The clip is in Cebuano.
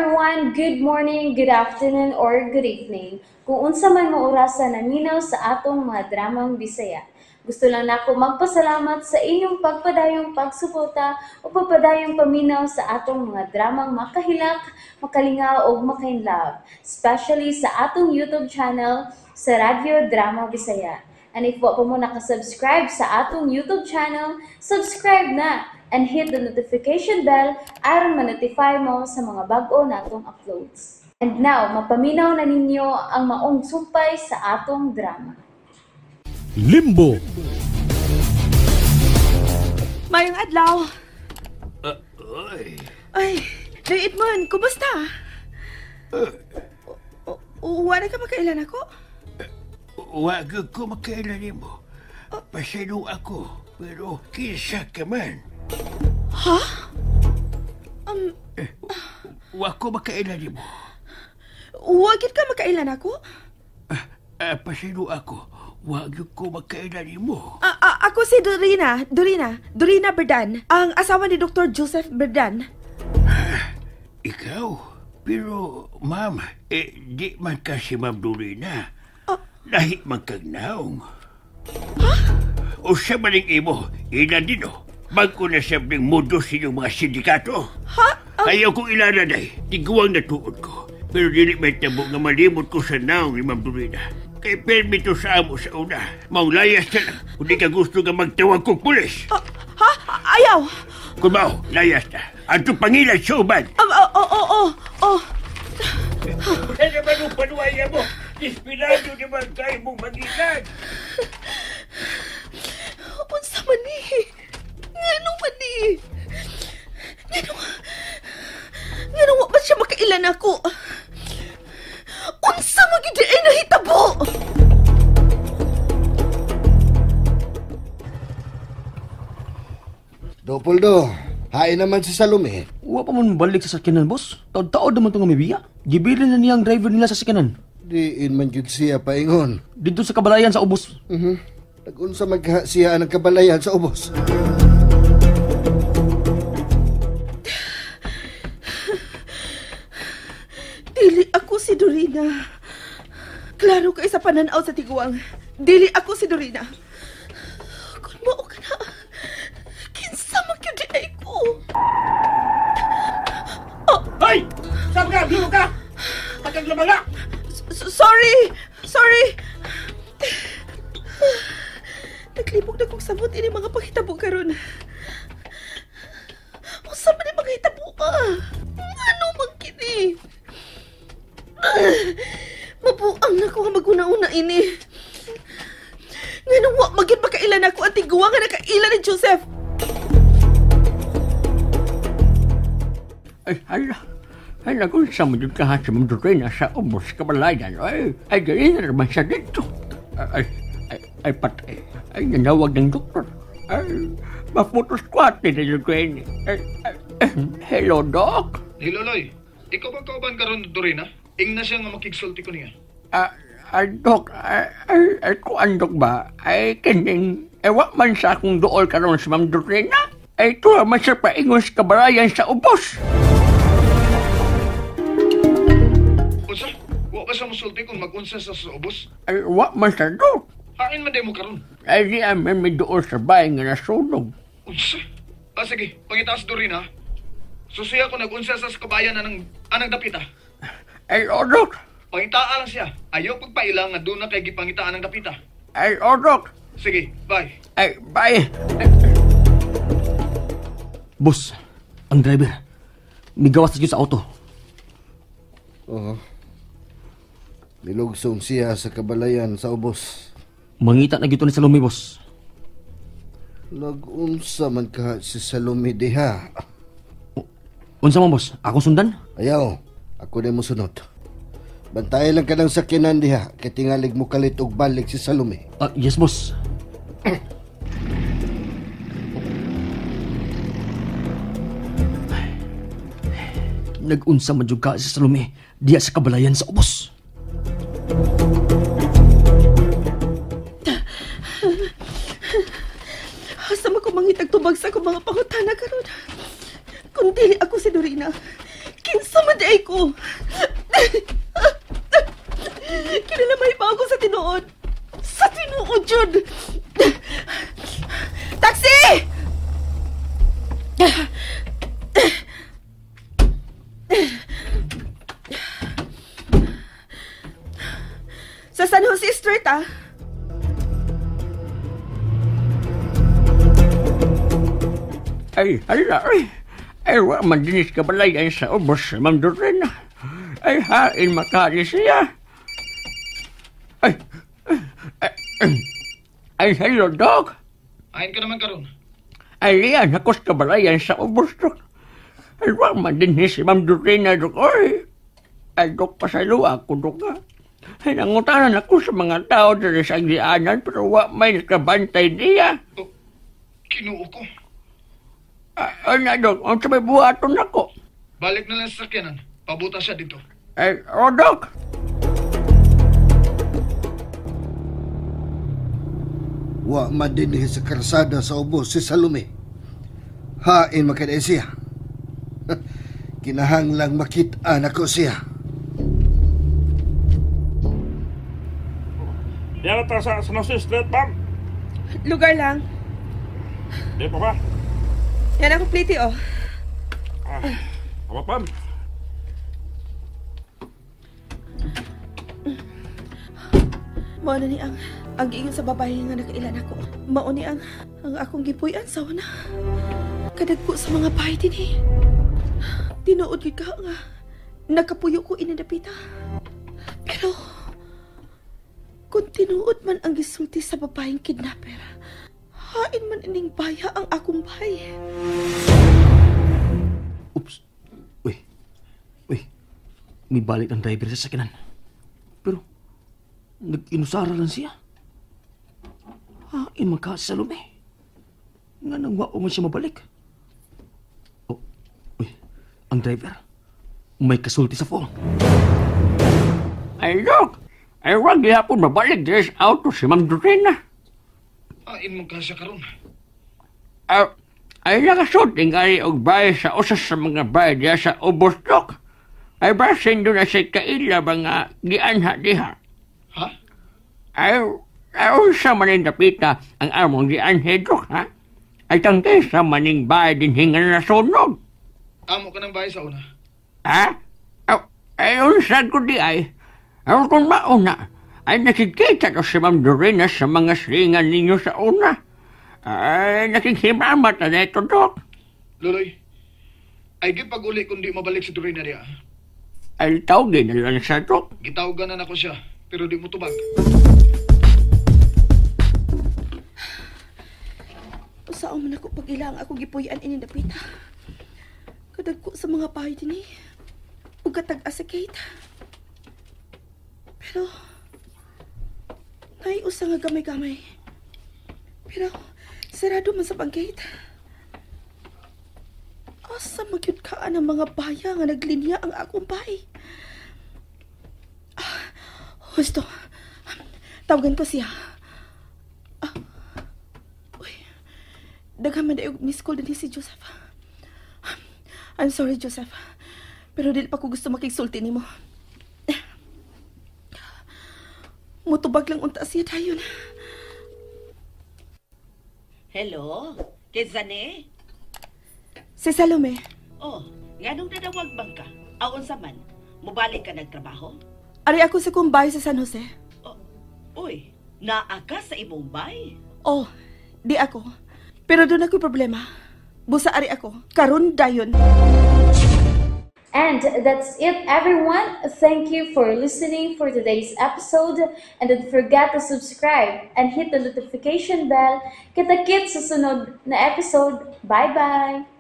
Everyone! Good morning, good afternoon, or good evening. Kung unsa man mo orasa naminaw sa atong mga dramang Bisaya. Gusto lang nako magpasalamat sa inyong pagpadayong pagsuporta o pagpadayong paminaw sa atong mga dramang makahilak, makalingaw o makainlove, especially sa atong YouTube channel sa Radyo Drama Bisaya. And if wa pa mo nakasubscribe sa atong YouTube channel, subscribe na and hit the notification bell aron ma-notify mo sa mga bag-o natong uploads. And now, mapaminaw na ninyo ang maong sumpay sa atong drama. Limbo. Mayong adlaw. Ay. Ay, Day Edmond, kumusta? Wala ka makailan ako? Wag ko makailan nimo. Pasaylo ako, pero kinsa ka man. Ha? Wa ko makailan nimo. Wagit ka makailan ako? Pasaylo ako. Wag ko makailan nimo. Ako si Dorina, Dorina Berdan, ang asawa ni Dr. Joseph Berdan. Ikaw? Pero, ma'am, di man ka si Ma'am Dorina. Lahi man kag naong. Ha? O siya maning imo, ilan din o. Bago na siya ng mundo sa inyong mga sindikato. Ha? Ayaw kong ilanan ay, tiguang natuod ko. Pero dili may tabo nga malimot ko sa naong ni Ma'am Dorina. Kay permito sa amo sa una. Maulayas na lang. Kung di ka gusto nga magtawag kong pulis. Ha? Ayaw! Kung mao, layas na. Anto pangilan sa uban. Oo. Saan naman ang panuwaya mo? Dispirado naman kayo mong magilan. Unsa man ni? Ngano man ni? Ngano wa man siya makailan ako? Unsa man gyud ay nahitabo? Dopoldo, hain naman si Salome. Wa pa man balik sa sakyanan, boss. Taod-taod naman itong mibiya. Gibilin na niya ang driver nila sa sakyanan. Diin man gyud siya paingon. Dito sa kabalayan sa ubos. Nag-unsa magha siya ang kabalayan sa ubos. Dili ako si Dorina. Klaro kay sa pananaw sa tiguang. Dili ako si Dorina. Kung mao ka na, kinsa man gyud di ay ko. Oh. Hoy! Saan ka? Dito ka! Pagkaglamala! Sorry! Sorry! Naglibog na kong sabot ini mga panghitabo karon. Unsa man ni mga hitabo ka? Ano man kini? Mabuang na ko nga maguna-una ini. Nganong wa magyud makailan ako ang tiguang nga nakaila ni Joseph. Ay, hala. Ay, nagunsa mo dyan ka sa Ma'am Dorina sa ubos kabalayan. Ay, ganyan na naman siya dito. Ay, patay. Ay, nanawag ng doktor. Ay, maputos kwate na yung gwen. Ay, hello, Doc. Hello, Loy. Ikaw bang kauban karon, Dorina? Ingna siya nga makigsulti ko niya. Dok, ay, kuan, Dok ba? Ay, kining, wa man sa akong dool karon si Ma'am Dorina. Ay, tuwa man siya paingon sa kabalayan sa ubos. Unsa? Wa ba siya musulti kung mag-unsa sa ubos? Ay, wa man siya, Dok. Hain man day mo karon. Ay, di amin may dool sa bahay nga nasunog. Unsa? Sige, pangitaas Dorina. Susuya ko nag-unsa sa kabayan anang dapita. Ay, Odok. Pangitaan lang siya. Ayaw pagpailang nga doon na kay gipangitaan ang dapita. Ay, Odok. Sige, bye. Ay, bye. Boss, ang driver, migawas na sa auto. Oo. Nilugsong siya sa kabalayan sa ubos. Mangita na gito ni Salome, boss. Nag-unsa man ka si Salome diha. Unsa man, boss? Ako sundan? Ayaw. Ako na mo sunod. Bantay lang ka ng sakyanan diha kay tingalig mo kalit og balik si Salome. Yes, boss. Nag-unsa man jud ka si Salome diha sa kabalayan sa ubos. Asa man ko mangitag tubag sa akong mga pangutana karon? Kung dili ako si Dorina, kinsa man di ko. Kinalamay pa ako sa tinuod. Sa tinuod yun. Taxi! Sa San Jose Street, ah. Ay, hala, ay. Ay, wa man dinis kabalayan sa ubos, Ma'am Dorina. Ay, hain makali siya. Ay, ay, ay, hello, Dok. Ayon ka naman karon. Ay, liyan, akos kabalayan sa ubos, Dok. Ay, wa man dinis si Ma'am Dorina, Dok. Ay, ay, Dok, pasaylo ako, Dok, ha. Ay, nangutanan ako sa mga tao diri sa aglianan, pero wa may nakabantay niya. Oh, kinuo ko. Ay, na, Dok, ang sabay buhaton ako. Balik na lang sa sakyanan. Pabuta siya dito. Ay, oh, Dok. Wa man din sa karsada sa ubos si Salome. Hain makaday siya. Kinahanglang makita nako siya. Yan na sa San Jose Street, ma'am. Lugar lang. Di pa ba? Yan ako pliti, oh. Ah, apa, ma'am? Mao na ni ang giingon sa babae nga nakailan ako. Mao ni ang akong gipuy-an sa una. Kadagko sa mga bahay dinhi. Tinuod gyud ka nga nakapuyo ko inadapita. Pero kung tinuod man ang gisulti sa babaeng kidnapper, hain man ining baya ang akong bahay. Oops. Uy. Uy. May balik ang driver sa sakinan. Pero nag-inusara lang siya. Hain man ka sa Salome. Nga nang wao man siya mabalik. Oh, uy, ang driver may kasulti sa phone. Ay, Dok. Ay, wag gihapon mabalik diri sa auto si Ma'am Dorina. Ain mo ka siya karon. Ay, nakasulti nga og bay sa usas sa mga bay diya sa ubos, Dok. Ay, basin doon na siya kaila ba nga gianha diha. Ha? Ay, unsa man dapita ang among gianhe, Dok, ha? Ay, tangkay sa maning bay din hinga nasunog. Amo ka ng bahay sa una. Ha? Ay, unsa ko di ay. Ay, kung mauna, ay nakikita ko si Ma'am Dorina sa mga slingan ninyo sa una. Ay, nakikimamat na ito, Dok. Luloy, ay gipag-uli kung di mabalik si Dorina diya. Ay, tawagin na lang siya, Dok. Gitawagan na nako siya, pero di mo tubag. Usaon man ako pag-ilang ako gipuy-an ini dapita. Kadagko sa mga bahay dinhi. Ug katag-a sa gate. Pero nay usa nga gamay-gamay. Pero sarado man sa pang-gate. Asa magyud ka ang mga baya nga naglinya ang akong bahay. Ah, husto. Tawagan ko siya. Ah, uy, daghan man dayon miss call dinhi si Joseph. I'm sorry, Joseph. Pero dili pa ko gusto makigsulti nimo. Mutubag lang unta siya dayon. Hello? Kinsa ni? Si Salome. Oh, nganong nadawag bang ka? Aon sa man? Mubalik ka nagtrabaho? Ari ako sa kumbay sa San Jose. Oh, uy, naa ka sa imong bay? Oh, di ako. Pero doon ako'y problema. Busa ari ako. Karon dayon. And that's it, everyone. Thank you for listening for today's episode. And don't forget to subscribe and hit the notification bell. Kita-kits sa sunod na episode. Bye-bye!